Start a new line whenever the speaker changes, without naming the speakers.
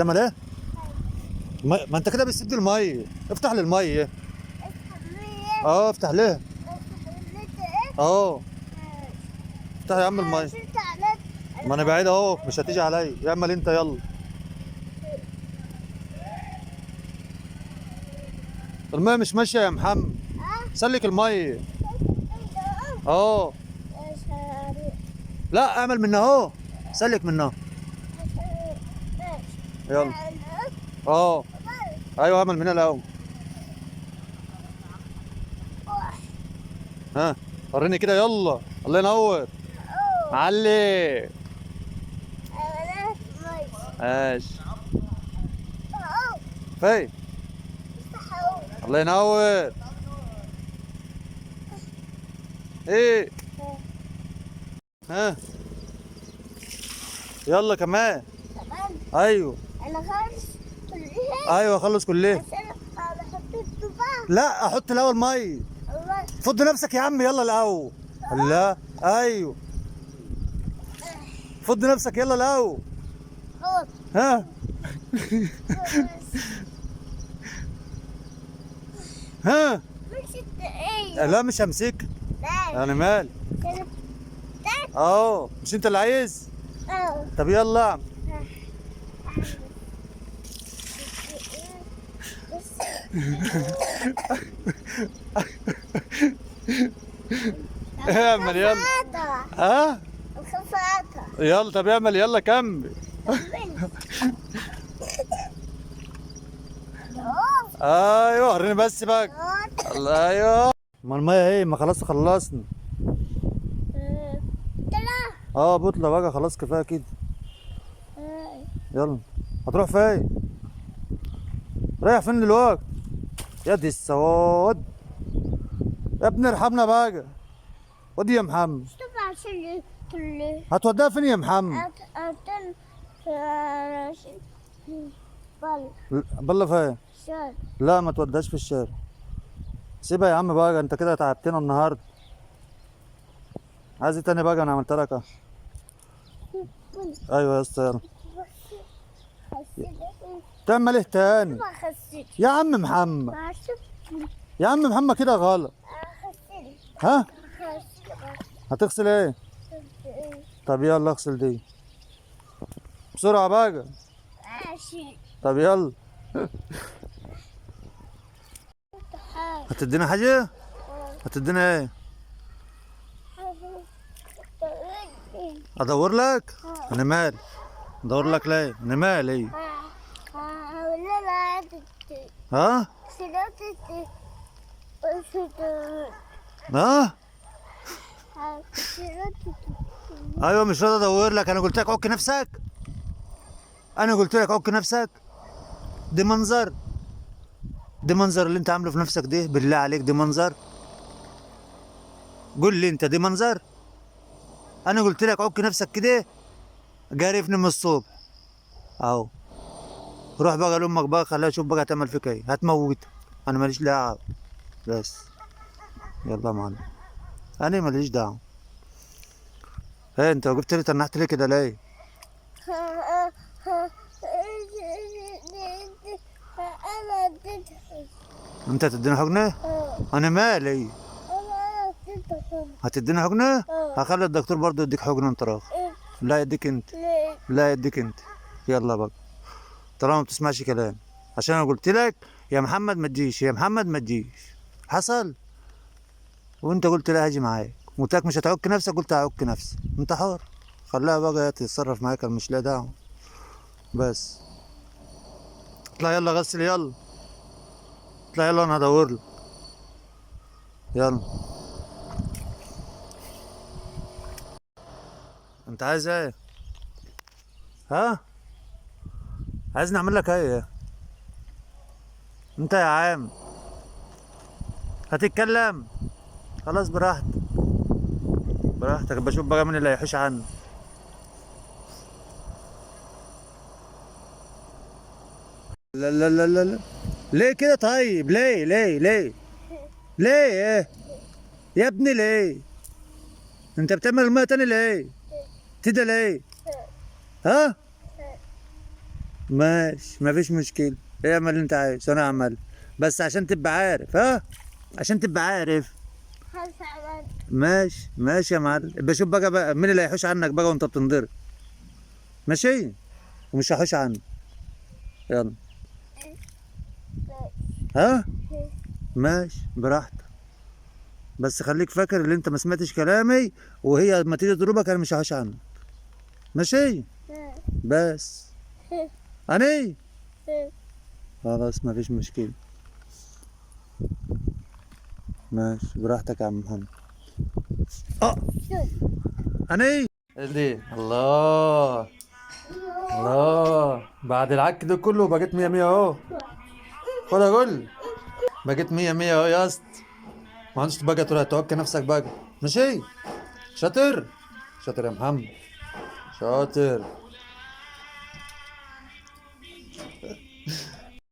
هتعمل ايه؟ ما انت كده بتسد المية، افتح للمية. اه افتح ليه؟ اه افتح يا عم المية. ما انا بعيد اهو، مش هتيجي عليا. اعمل انت يلا. المية مش ماشية يا محمد، سلك المية. اه لا اعمل من اهو، سلك من اهو. يلا. اه ايوه اعمل من هنا الاول. ها وريني كده يلا. الله ينور. علي. ماشي. فين؟ الله ينور. ايه؟ ها يلا كمان. ايوه
انا خلص كلها.
ايوه خلص كلها.
بس انا احط التفاح.
لا احط الاول مية. فض نفسك يا عم يلا الاول. لا ايوه فض نفسك يلا الاول.
حط.
ها ها.
مش ايه؟
لا مش همسك.
لا.
انا مالي. اه مش انت اللي عايز؟
اه.
طب يلا اعمل. اعمل يلا. ها يلا. طب اعمل يلا كمل. ايوه وريني بس بقى. الله ايوه. ما المية ايه؟ ما خلاص خلصنا. اه بطلة بقى خلاص كفاية كده. يلا هتروح فين؟ رايح فين دلوقتي؟ يا دي السواد يا ابني، ارحمنا بقى. ودي يا محمد. هتوديها فين يا محمد؟ بالله فين؟ لا ما توديهاش في الشارع، سيبها يا عم بقى. انت كده تعبتنا النهارده. عايز ايه تاني بقى؟ انا عملت لك اهو. ايوه يا اسطى يلا. تعمل ايه تاني؟ يا عم محمد، يا عم محمد كده غلط. ها؟ هتغسل ايه؟ طب يلا اغسل دي بسرعة بقى.
ماشي.
طب يلا. هتدينا حاجة؟ هتدينا ايه؟ ادور لك؟ انا مالي. ادور لك ليه؟ انا مالي. ها؟ ها؟ ايوه مش راضي ادور لك. انا قلت لك عك نفسك، انا قلت لك عك نفسك. دي منظر، دي منظر اللي انت عامله في نفسك ده؟ بالله عليك دي منظر؟ قول لي انت دي منظر؟ انا قلت لك عك نفسك كده، جارفني من الصبح اهو. روح بقى لامك بقى، خليها تشوف بقى هتعمل فيك ايه، هتموتك. انا ماليش دعوه. بس يلا يا معلم، انا ماليش دعوه. ايه انت وقفت لي تنحت ليه كده ليه؟ انت هتديني حقنه؟ انا مالي. هتديني حقنه؟ هخلي الدكتور برضه يديك حقنه انت راخ. لا يديك انت، لا يديك انت. يلا بقى طالما ما بتسمعش كلام، عشان انا قلت لك يا محمد ما تجيش، يا محمد ما تجيش، حصل؟ وانت قلت لا هاجي معاك، قلت لك مش هتعك نفسك، قلت هعك نفسي. انت حر، خليها بقى تتصرف معاك، انا مش لا دعوه. بس اطلع يلا غسل، يلا اطلع يلا، انا هدور لك. يلا انت عايز ايه؟ ها؟ عايز نعمل لك ايه؟ انت يا عم هتتكلم؟ خلاص براحتك براحتك، بشوف بقى مين اللي هيحوش عنه. لا لا لا لا لا ليه كده طيب؟ ليه ليه ليه ليه؟ ايه يا ابني ليه؟ انت بتعمل المية تاني ليه؟ كده ليه؟ ها؟ ماشي، مفيش مشكلة، اعمل اللي انت عايزه انا هعمل، بس عشان تبقى عارف. ها، عشان تبقى عارف. ماشي ماشي يا معلم. بشوف بقى مين اللي هيحوش عنك بقى وانت بتنضرب. ماشي، ومش هحوش عنك. يلا. ها، ماشي براحتك، بس خليك فاكر اللي انت ما سمعتش كلامي، وهي لما تيجي تضربك انا مش هحوش عنك. ماشي بس اني خلاص مفيش مشكلة. ماشي براحتك يا عم محمد. اني ليه؟ الله الله، بعد العك ده كله بقيت 100 100 اهو. خد يا جول، بقيت 100 100 اهو يا اسطى. ما عندش بقى تروح تعك نفسك بقى. ماشي، شاطر شاطر يا محمد، شاطر.